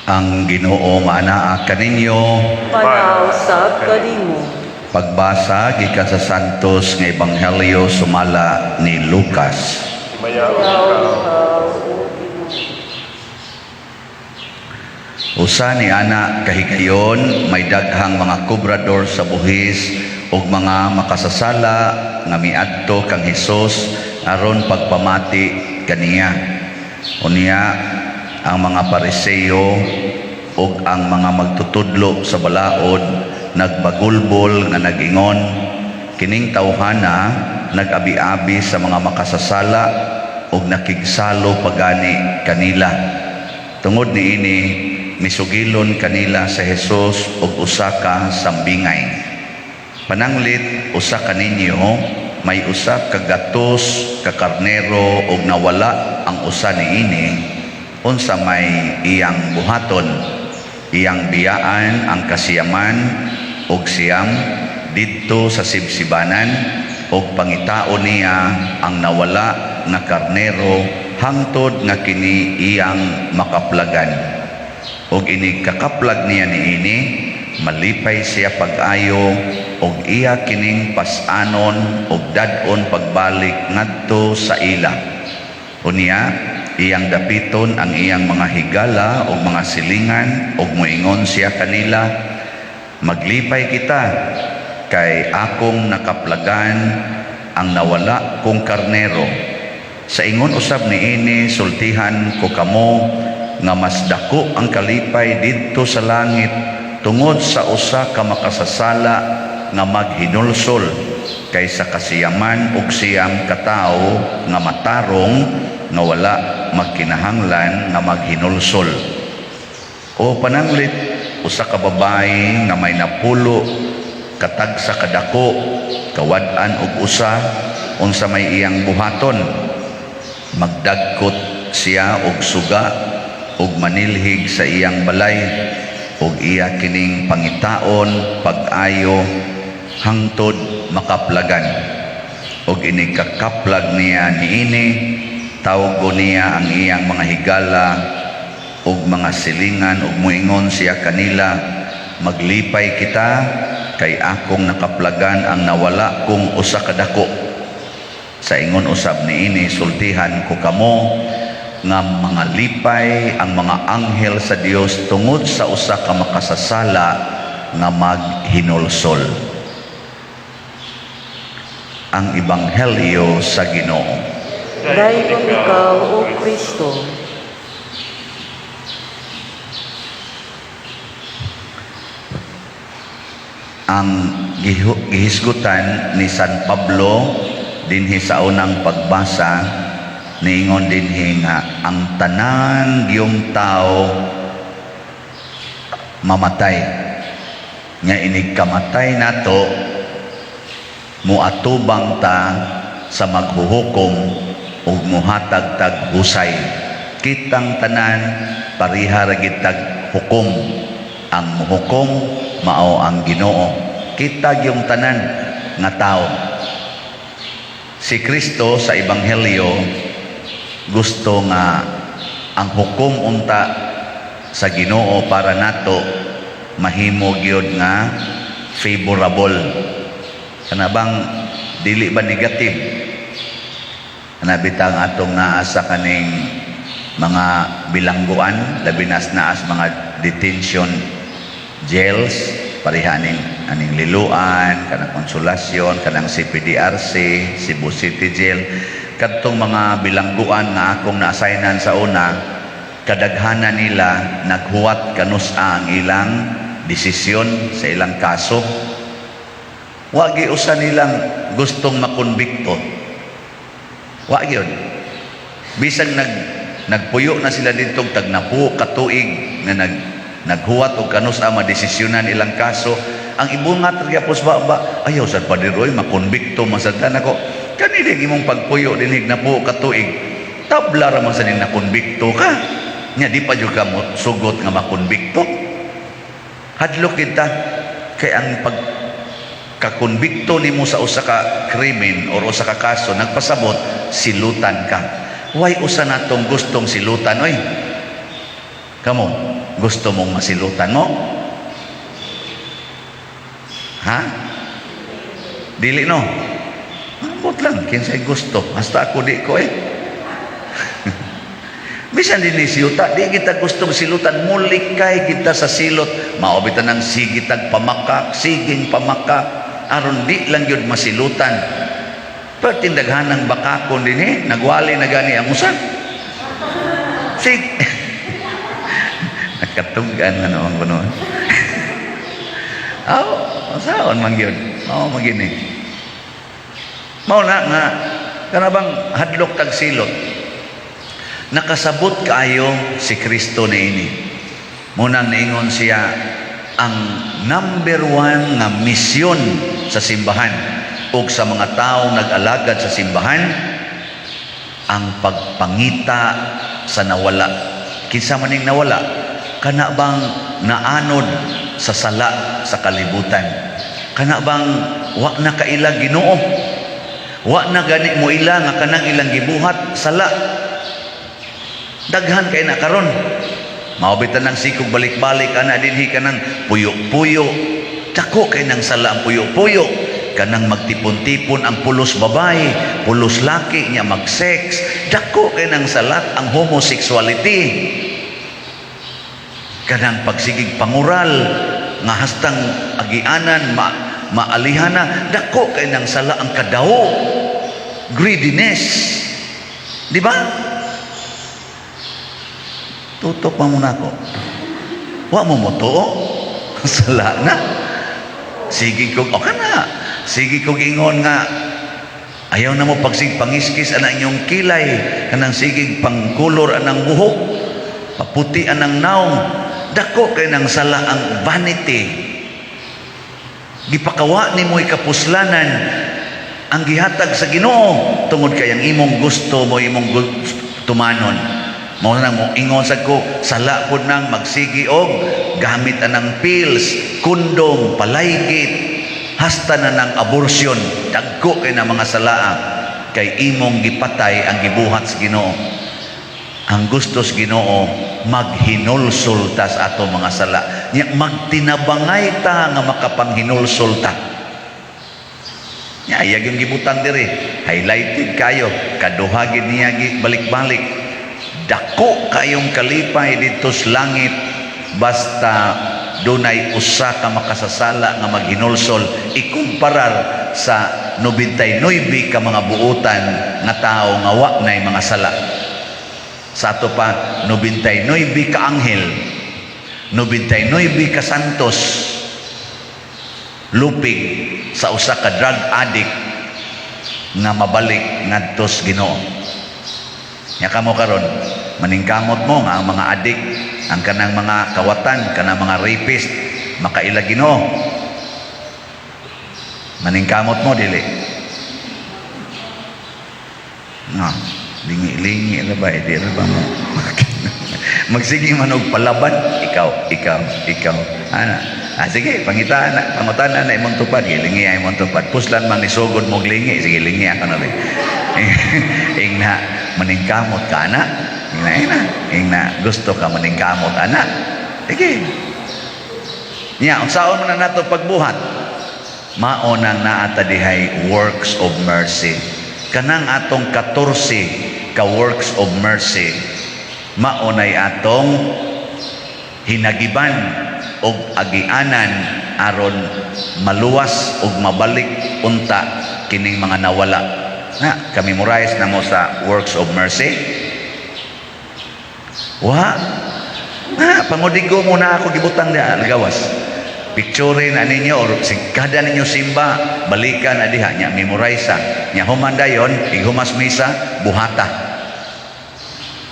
Ang Ginoo maanaa kaninyo. Panaw sab kanimo. Pagbasa gikan sa Santos nga Ebanghelyo sumala ni Lucas. Himayaon Ikaw, ikaw, ikaw, o Ginoo. Usa ni ana kahigayon, may daghang mga kobrador sa buhis ug mga makasasala nga miadto kang Hesus aron pagpamati kaniya. Unya ang mga Pariseo ug ang mga magtutudlo sa balaod nagbagulbol nga nag-ingon, "Kining tawhana nag-abi-abi sa mga makasasala ug nakigsalo pagani kanila." Tungod niini, misugilon kanila sa Jesus og usa ka sambingay. "Pananglit usa kaninyo may usa ka gatos ka karnero ug nawala ang usa niini, unsa may iyang buhaton? Iyang biyaan ang 99 didto sa sibsibanan ug pangitaon niya ang nawala nga karnero hangtod nga kini iyang makaplagan. Ug inig kakaplag niya niini, malipay siya pag-ayo ug iya kining pas-anon ug dad-on pagbalik ngadto sa ila. Unya iyang dapiton ang iyang mga higala ug mga silingan ug moingon siya kanila, 'Maglipay kita kay akong nakaplagan ang nawala kong karnero.' Sa ingon usab niini, sultihan ko kamo nga mas dako ang kalipay didto sa langit tungod sa usa ka makasasala nga maghinulsol kaysa 99 ka tawo nga matarong nga wala magkinahanglan nga maghinulsol. O pananglit usa ka babayi nga may 10 ka tagsa ka dako kawad-an og usa, unsa may iyang buhaton? Magdagkot siya og suga ug manilhig sa iyang balay ug iya kining pangitaon pag-ayo hangtod makaplagan. Ug inig kakaplag niya niini, tawgo niya ang iyang mga higala ug mga silingan ug moingon siya kanila, 'Maglipay kita kay akong nakaplagan ang nawala kong usa ka dako.' Sa ingon usab niini, sultihan ko kamo nga mga lipay ang mga anghel sa Dios tungod sa usa ka makasasala nga maghinulsol." Ang Ebanghelyo sa Ginoo. Dayon ikaw, O Kristo. Ang gihisgutan ni San Pablo dinhi sa unang pagbasa, niingon dinhi nga ang tanan giyong tao mamatay. Nga inig kamatay nato, muatubang ta sa maghuhukom ug muhatag tag husay. Kitang tanan pareha ra gid tag hukom. Ang muhukom mao ang Ginoo. Kita gyung tanan nga tao. Si Kristo sa Ebanghelyo gusto nga ang hukom unta sa Ginoo para nato mahimo gyud nga favorable. Kana bang dili ba negative? Kana bitang atong naa sa kaning mga bilangguan, labi na naa sa mga detention jails, pareha aning Liloan, kanang Konsolasyon, kanang CPDRC, Cebu City Jail, kadtong mga bilangguan nga akong na-assignan sa una, kadaghanan nila naghuwat kanus-a ang ilang desisyon sa ilang kaso. Wa gyud usa nilang gustong makonbikto. Wa gyud. Bisan nagpuyo na sila didto tag 10 ka tuig nga naghuwat og kanus-a madesisyonan ilang kaso, ang ibungat ra gyapon ba ba ayaw sad, Pader oy, makonbikto man sad nako. Kani din imong pagpuyo dinhig 10 ka tuig, tabla ra man sa ning nakonbikto ka. Nya di pa jud ka mo sugot nga makonbikto. Hadlok kita kay ang pag kakonbikto nimo sa usa ka krimen or usa ka kaso nagpasabot silutan ka. Way usa natong gustong silutan oy. Kamo, gusto mong masilutan mo? Ha? Dili, no? Ambot lang, kinsay gusto. Hasta ako, di ko eh. Bisan din ni siyuta, di kita gustong silutan, mulikay kita sa silot. Mao bitaw nang sige tag pamakak, siging pamakak, aron di lang yun masilutan. Pero tindaghanang bakakon din eh, nagwali na gani ang usa. Sig. Nakatugan na naman ko noon. Aw, saon man gyud. Mao man gyud ni. Mao na nga kana bang hadlok tag silot. Nakasabot kaayo si Kristo niini. Munang niingon siya, ang number one nga misyon sa simbahan ug sa mga tao nag-alagad sa simbahan, ang pagpangita sa nawala. Kinsa man ning nawala? Kana bang naanod sa sala sa kalibutan? Kana bang wa na kaila Ginoo? Wa na gani mo ila nga kanang ilang gibuhat sala? Daghan kay na karon. Mao bitaw nang sikog balik-balik ana dinhi, kanang puyo-puyo. Dako kay nang sala ang puyo-puyo. Kanang magtipon-tipon ang pulos babae, pulos laki nya mag-sex. Dako kay nang salat ang homosexuality. Kanang pagsigig pangural nga hastang agianan maalihana, dako kay nang sala ang kadawo. Greediness. Di ba? Tutok pa muna ako. Wa mo motuo? Sala na. Sige kog, okay na. Sige kog ingon nga, ayaw na mo pagsig pangiskis ana inyong kilay, kanang sigig pangkulor anang buhok, paputi anang naong, dako kay nang sala ang vanity. Gipakawa nimo kapuslanan ang gihatag sa Ginoo tungod kay ang imong gusto mo imong tumanon. Mao na mo ingon sad ko, sala pud nang magsigi og gamit anang pills, kondom, palaygit, hasta na ng abortion. Dagko kay na mga salaa kay imong gipatay ang gibuhat sa Ginoo. Ang gusto sa Ginoo, maghinulsol ta sa ato mga sala. Nya magtinabangay ta nga makapanghinulsol ta. Nya ayag yung gibutang diri, highlighted kayo, kaduha gid niya balik-balik. Dako kayong kalipay dito sa langit basta dunay usa ka makasasala nga maghinulsol ikumparar sa 99 ka mga buutan nga tao nga wa nay mga sala. Sa ato pa, 99 ka anghel, 99 ka santos, lupig sa usa ka drug addict nga mabalik ngadto sa Ginoo. Nya kamo karon, maningkamot mo nga ang mga adik, ang kanang mga kawatan, kanang mga rapist, makaila Ginoo? Maningkamot mo, dili? Nga, lingi-lingi na ba? Eh, di na ba mo? Magsige man og palaban, ikaw, ikaw, ikaw. Ana. Ah, sige, pangitaan na, pangutan na imong tupad, gilingi ay imong tupad. Puslan man nisugod mo lingi, sige, lingi ako na rin. Ingna, maningkamot ka ana. Ingna, ingna, ingna, gusto ka maningkamot ana. Sige. Nya, unsaon man na nato pagbuhat? Mao nang naa ta dihay works of mercy. Kanang atong 14 ka works of mercy, mao nay atong hinagiban og agianan aron maluwas og mabalik unta kining mga nawala. Na, ka-memorize na mo sa works of mercy? Wa. Na, pangudigo mo na ako gibutang diha gawas. Picture na ninyo or si kada ninyo simba, balikan na diha nya, memorize nya. Human dayon, ighumas misa, buhata.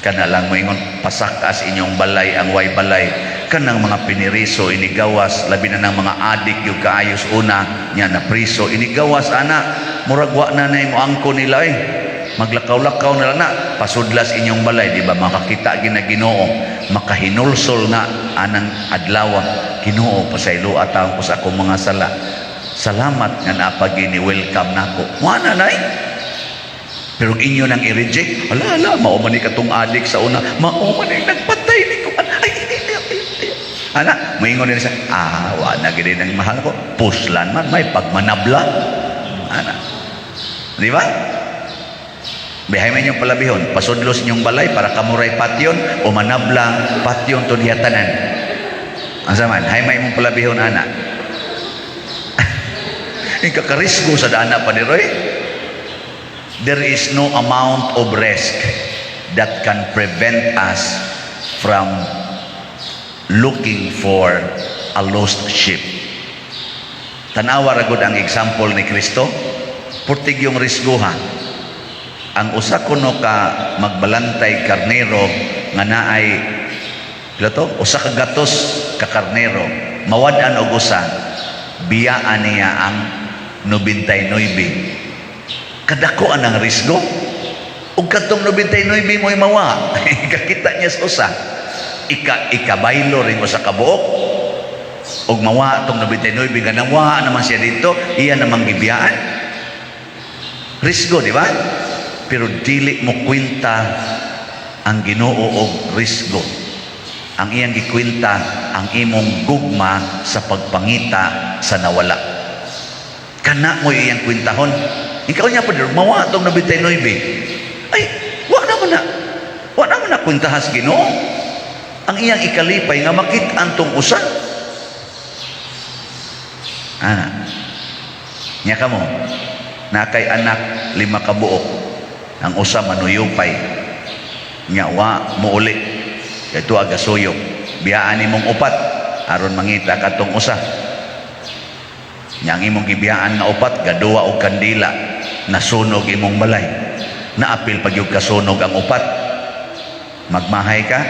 Kana lang moingon pasak-as inyong balay ang way balay, kanang mga piniriso inigawas, labi na ng mga adik yung kaayos una nya na priso, inigawas ana, murag wa na nay mo angko nila eh, maglakaw-lakaw na lang na pasudlas inyong balay, di ba? Makakita gina Ginoo, makahinulsol na anang adlaw, "Ginoo, pasayloa taon ko sa akong mga sala. Salamat nga napagini welcome nako." Wa na nay. Pero inyo nang i-reject, "Ala, ala, mao man ni katong adik sa una, mao man ni nagpatay ni ko." Ay, Ana, moingon din siya, "Ah, wa na gid ang mahal ko. Puslan man, may pagmanabla." Ana. Di ba? Bihay man inyong palabihon, pasudlos inyong balay para kamuray patyon o manabla patyon to diha tanan. Asa man, hay may imong palabihon ana. Ika karisgo sa dana pa ni Roy. There is no amount of risk that can prevent us from looking for a lost sheep. Tanawa ra gud ang example ni Kristo. Purtig yung risguha. Ang usa kuno ka magbalantay karnero nga naay pila to? Usa ka gatos ka karnero. Mawad-an og usa, biyaan niya ang 99. Kadako ang risgo. Ug kadtong 99 mo'y mawa. Kakita niya sa usa. Ikabaylo rin mo sa kabuok. Ug mawa tong 99 nga nawa naman siya dito, iya namang gibiyaan. Risgo, di ba? Pero dili mo kwenta ang Ginoo og risgo. Ang iyang gikwenta ang imong gugma sa pagpangita sa nawala. Kana mo iyang kwentahon. Ikaw niya pa mawa tong 99. Ay, wa naman na. Wa naman na kwentahas Ginoo. Ang iyang ikalipay nga makit-an tong usa. Ana. Nya kamo, nakay anak lima ka buok. Ang usa manuyupay. Nya wa mouli. Kay tuwa gasuyop. Biyaan nimong upat aron mangita katong usa. Nya ang imong gibiyaan nga upat gaduwa og kandila, nasunog imong balay. Naapil pag yung kasunog ang upat. Magmahay ka,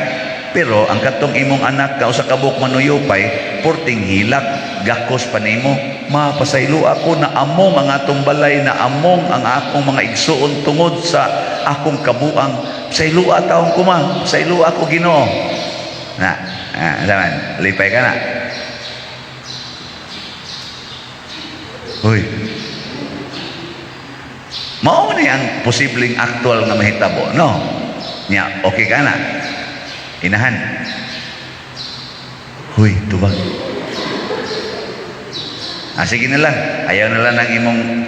pero ang katong imong anak ka usa ka buok manuyupay, porting hilak, gakos pa nimo. "Mapasaylo ako na among ang atong balay, na among ang akong mga igsuon tungod sa akong kabuang. Pasayloa taon ko, ma. Pasayloa ako, Ginoo." Na, ah, naman, lipay ka na. Hoy. Mao ni ang posibleng actual nga mahitabo, no? Nya, okay ka na. Inahan. Huy, tubag. Ah, sige na lang. Ayaw na lang ng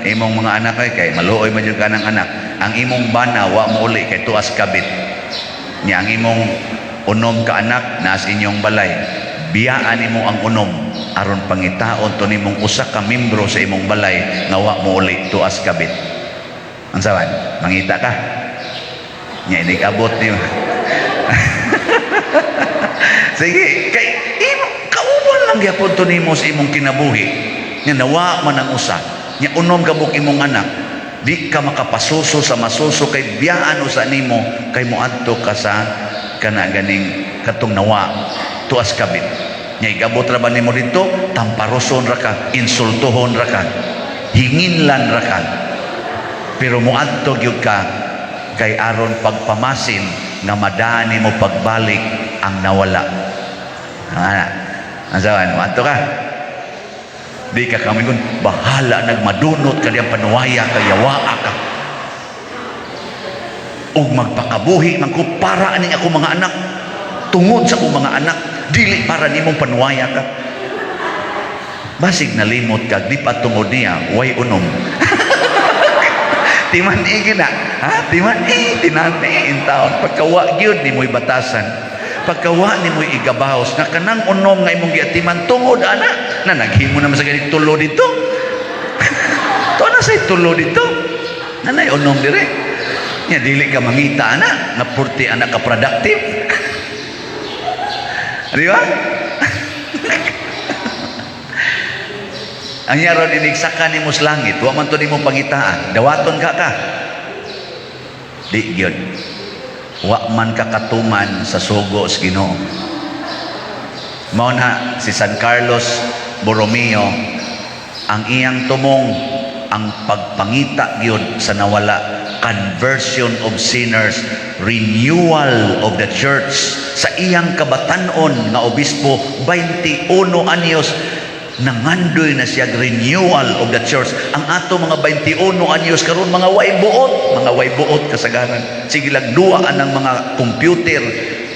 imong mga anak kay maluoy man jud ka ng anak. Ang imong bana wa mo uli kay tuas kabit. Nya ang imong unom ka anak naas inyong balay. Biyaan nimo ang unom aron pangitaon to nimong usa ka membro sa imong balay nga wa mo uli tuas kabit. Unsa man? Mangita ka. Nya inig-abot nimo. Sige, kay imo kauban lang gyapon to nimo sa imong kinabuhi. Nya nawa man ang usa. Nya unom ka buok imong anak. Di ka makapasuso sa masuso kay biyaan usa nimo kay moadto ka sa kana ganing katong nawa tuas kabit. Nya igabot ra ba nimo didto, tamparoson ra ka, insultuhon ra ka, hinginlan ra ka. Pero moadto gyud ka kay aron pagpamasin nga madaan nimo pagbalik ang nawala. Ana. Ansawan, moadto ka. Di ka kami kun bahala nagmadunot ka diyang panuwaya ka, yawaa ka. Ug magpakabuhi man ko para aning ako mga anak, tungod sa akong mga anak, dili para nimong panuwaya ka. Basig nalimot ka, di pa tungod niya, way unom. Timan i gina. Ha? Timan i, tinani in taon. Pagkawa gyud ni mo'y batasan. Pagkawa ni mo'y igabahos nga kanang unom nga imong giatiman tungod ana na naghimo naman sa ganit tulo dito. To na say tulo dito. Nanay unom dire. Nya dili ka mangita ana nga purti ana ka productive. Di ba? Ang yaron inigsaka nimo sa langit, wa man to nimo pangitaan, dawaton ka ka. Di gyud. Wa man ka katuman sa sugo sa Ginoo. Mao na si San Carlos Borromeo, ang iyang tumong ang pagpangita gyud sa nawala, conversion of sinners, renewal of the church. Sa iyang kabatan-on nga obispo, 21 anyos, nangandoy na siya renewal of the church. Ang ato mga 21 anyos karon mga way buot, mga way buot kasagaran. Sige lang duwaan ng mga computer.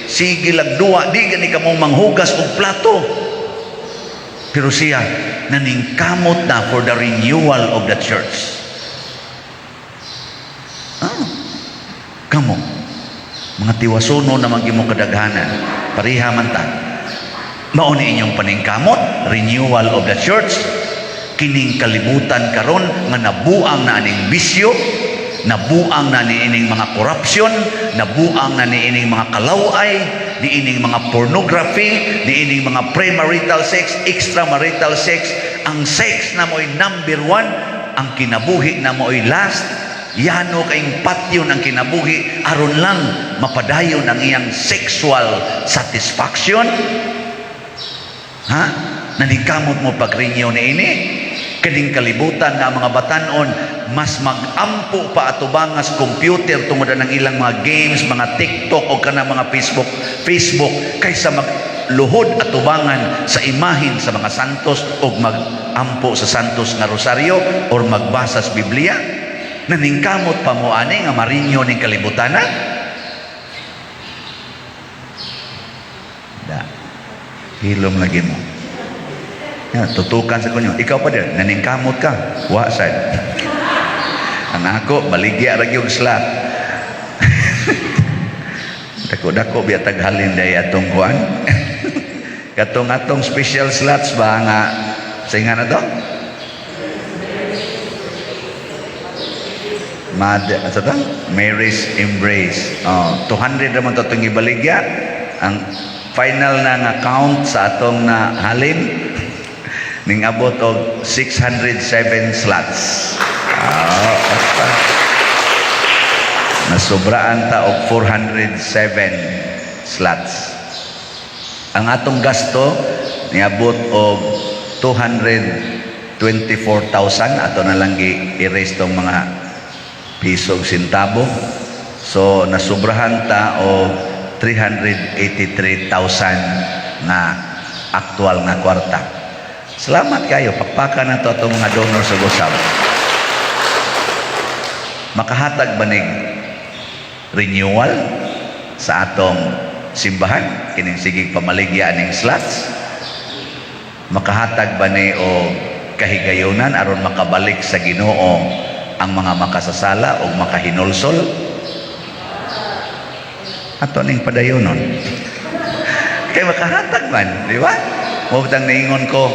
Sige lang duwa, di gani kamo manghugas og plato. Pero siya, naningkamot na for the renewal of the church. Ah, kamo, mga tiwasono na magyimo kadaghanan, pareha man ta. Mao ni inyong paningkamot, renewal of the church, kining kalibutan karon nga nabuang na aning bisyo, nabuang na niining mga corruption, nabuang na niining mga kalaway, niining mga pornography, niining mga premarital sex, extramarital sex. Ang sex na mo'y number one, ang kinabuhi na mo'y last. Yano kayong patyon ang kinabuhi aron lang mapadayon ang iyang sexual satisfaction. Ha? Naningkamot mo pag-renew ni ini? Kining kalibutan nga ang mga batanon mas mag-ampo pa atubangas computer tungod ng ilang mga games, mga TikTok o kana mga Facebook, Facebook kaysa magluhod atubangan sa imahin sa mga santos o mag-ampo sa santos nga rosaryo or magbasa sa Biblia. Naningkamot pa mo ani nga ma-renew ning kalibutan na? Da. Hilom lagi mo. Ya, tutukan sa kunyo. Ikaw pa din, naningkamot ka. Wa sad. Ang ako, baligya ra gyud slot. Dako-dako biya taghalin day atong kuan. Katong atong special slots ba nga sa nga na to? Mad, asa to? Mary's Embrace. Oh, 200 naman to itong ibaligya. Ang final na nga count sa atong na halin ning abot og 607 slots. Ah, basta. Nasobraan ta og 407 slots. Ang atong gasto niabot og 224,000, ato na lang gi-erase tong mga piso ug sentabo. So nasubrahan ta og 383,000 nga aktual nga kwarta. Salamat kayo. Pakpakan na to atong mga donor sa gusab. Makahatag ba nig renewal sa atong simbahan kining sigig pamaligya aning slots? Makahatag ba ni og kahigayonan aron makabalik sa Ginoo ang mga makasasala o makahinulsol? Ato ning padayonon kay makahatag man, di ba? Mo bitang niingon ko,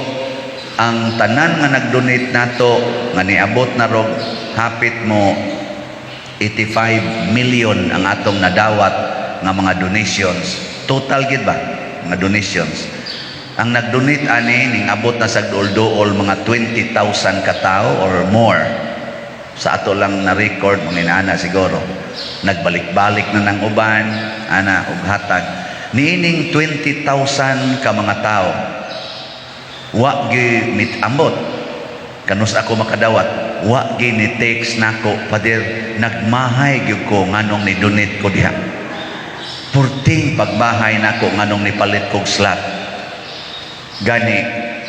ang tanan nga nag-donate nato nga niabot na rog hapit mo 85 million ang atong nadawat nga mga donations total gid ba mga donations. Ang nag-donate ani ning abot na sa duol-duol mga 20,000 katao or more sa ato lang na record, mga inaana siguro nagbalik-balik na ng uban ana og hatag. Niining 20,000 ka mga tao, wa gi mit ambot kanus ako makadawat, wa gi ni text nako, "Pader, nagmahay gyud ko nganong ni donate ko diha. Purting pagmahay nako nganong nipalit kog slot." Gani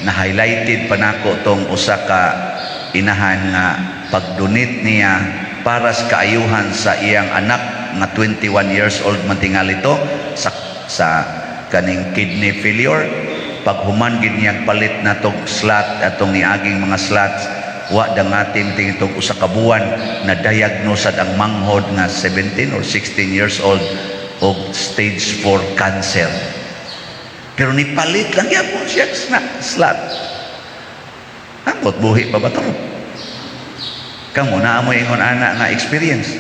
na highlighted pa nako tong usa ka inahan nga pag-donate niya para sa kaayuhan sa iyang anak nga 21 years old man tingali to sa kaning kidney failure. Paghuman gid niyang palit na tog slot, atong niaging mga slots, wa dangatin tingitog usa ka buwan, na diagnose ang manghod nga 17 or 16 years old og stage 4 cancer, pero nipalit lang gyapon siya na slot. Ambot, buhi pa ba to? Kamo naa mo ingon ana nga experience?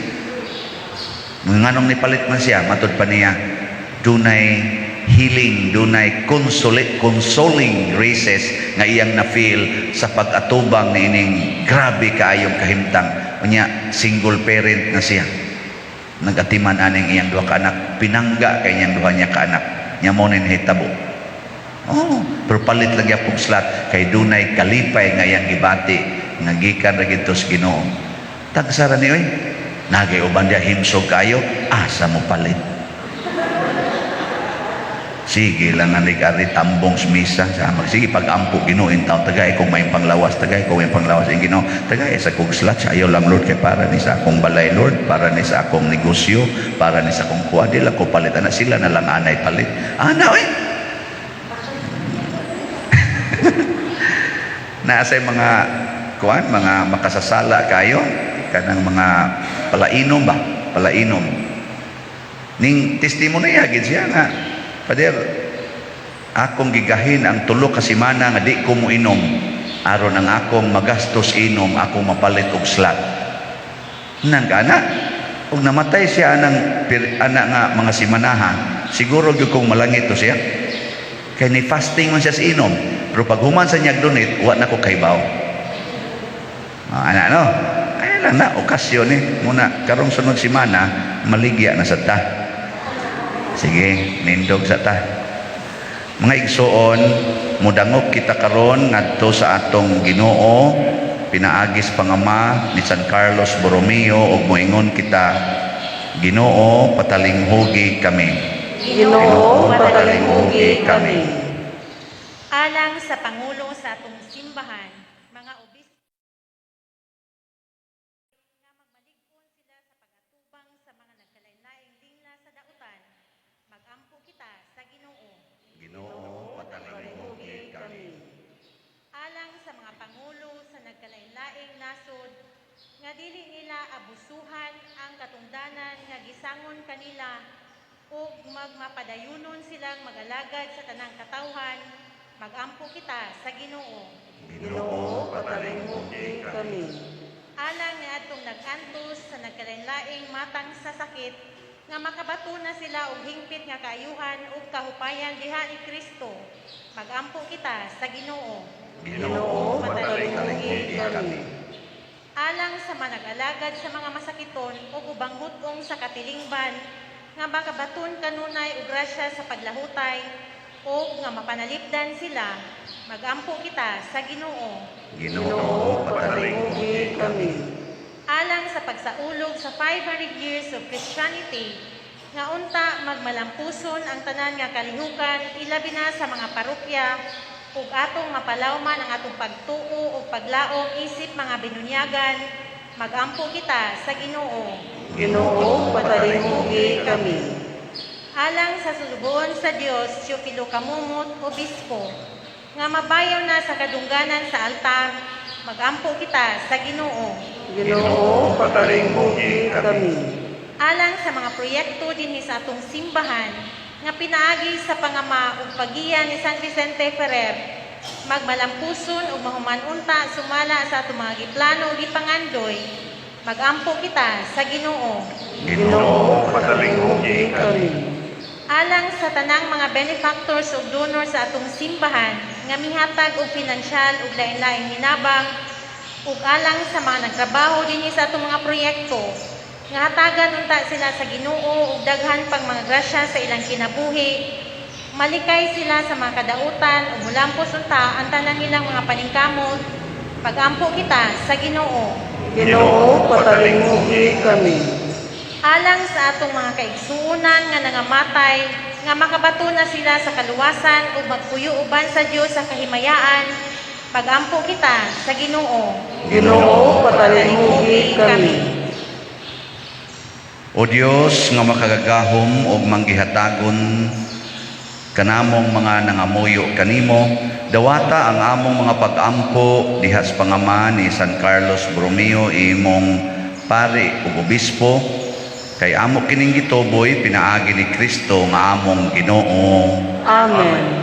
Nganong nipalit man siya, matud pa niya, dunay healing, dunay consoling graces nga iyang na-feel sa pag-atubang niining grabe kaayong kahimtang. Unya, single parent na siya. Nagatiman aning iyang duha ka anak, pinangga kay iyang duha niya ka anak. Nya mo ni nahitabo. Oh, pero palit lang gyapong slot kay dunay kalipay nga iyang gibati nga gikan ra gid sa Ginoo. Tagsara ni oy. Nagay uban diya himsog kayo, asa mo palit? Sige lang nga ari tambong sa misa. Sa sige pag-ampo Ginoo in taon, tagay kong may panglawas, tagay kong may panglawas in Ginoo. Tagay sa kong slot, ayaw lang, Lord, kay para ni sa akong balay, Lord, para ni sa akong negosyo, para ni sa akong kuha, di lang ko palit ana, sila na lang anay palit. Ana oy. Naa say mga kuan, mga makasasala kayo, kanang mga palainom ba? Palainom. Ning testimony gid siya nga, "Pader, akong gigahin ang 3 ka semana nga di ko moinom aron ang akong magastos inom akong mapalit og slot." Nang kana ug namatay siya anang ana nga mga simanaha, siguro gyud kong malangit to siya. Kay ni fasting man siya sa inom. Pero pag human sa niyag donate, wa na ko kahibaw. Ah, ana no? Ay lang na, okasyon eh. Muna, karong sunod semana, maligya na sa ta. Sige, nindog sa ta. Mga igsoon, mudangop kita karon ngadto sa atong Ginoo pinaagi sa pangama ni San Carlos Borromeo ug moingon kita, "Ginoo, patalinghugi kami." Ginoo, patalinghugi kami. Alang sa Pangulo sa atong simbahan, mga obispo, nga magmalig-on sila sa pag-atubang sa mga nagkalain-laing lingla sa dautan, magampo kita sa Ginoo. Ginoo, patalinghugi kami. Alang sa mga pangulo sa nagkalain-laing nasod, nga dili nila abusuhan ang katungdanan nga gisangon kanila ug magmapadayunon silang magalagad sa tanang katawhan, magampo kita sa Ginoo. Ginoo, patalinghugi kami. Alang niadtong nag-antos sa nagkalain-laing matang sa sakit, nga makabato na sila og hingpit nga kaayuhan ug kahupayan diha ni Kristo, magampo kita sa Ginoo. Ginoo, patalinghugi kami. Alang sa manag-alagad sa mga masakiton ug ubang hut-ong sa katilingban, nga makabaton kanunay og grasya sa paglahutay ug nga mapanalipdan sila, magampo kita sa Ginoo. Ginoo, patalinghugi kami. Alang sa pagsaulog sa 500 years of Christianity, nga unta magmalampuson ang tanan nga kalihukan, ilabi na sa mga parokya, ug atong mapalawman ang atong pagtuo ug paglaom isip mga binunyagan, magampo kita sa Ginoo. Ginoo, patalinghugi kami. Alang sa sulugoon sa Dios Teofilo Camomot, Obispo, nga mabayaw na sa kadungganan sa altar, magampo kita sa Ginoo. Ginoo, patalinghugi kami. Alang sa mga proyekto dinhi sa atong simbahan nga pinaagi sa pangama ug pagiya ni San Vicente Ferrer, magmalampuson ug mahuman unta sumala sa atong mga giplano ug gipangandoy, magampo kita sa Ginoo. Ginoo, patalinghugi kami. Alang sa tanang mga benefactors ug donors sa atong simbahan nga mihatag og pinansyal ug lain-laing hinabang, ug alang sa mga nagtrabaho dinhi sa atong mga proyekto, nga hatagan unta sila sa Ginoo og daghan pang mga grasya sa ilang kinabuhi, malikay sila sa mga kadautan ug mulampos unta ang tanan nilang mga paningkamot, magampo kita sa Ginoo. Ginoo, patalinghugi kami. Alang sa atong mga kaigsuonan nga nangamatay, nga makabato na sila sa kaluwasan ug magpuyo uban sa Dios sa kahimayaan, magampo kita sa Ginoo. Ginoo, patalinghugi kami. O Dios nga makagagahom ug manggihatagon kanamong mga nangamuyo kanimo, dawata ang among mga pag-ampo diha sa pangama ni San Carlos Borromeo, imong pari ug obispo, kay amo kining gituboy pinaagi ni Kristo nga among Ginoo. Amen.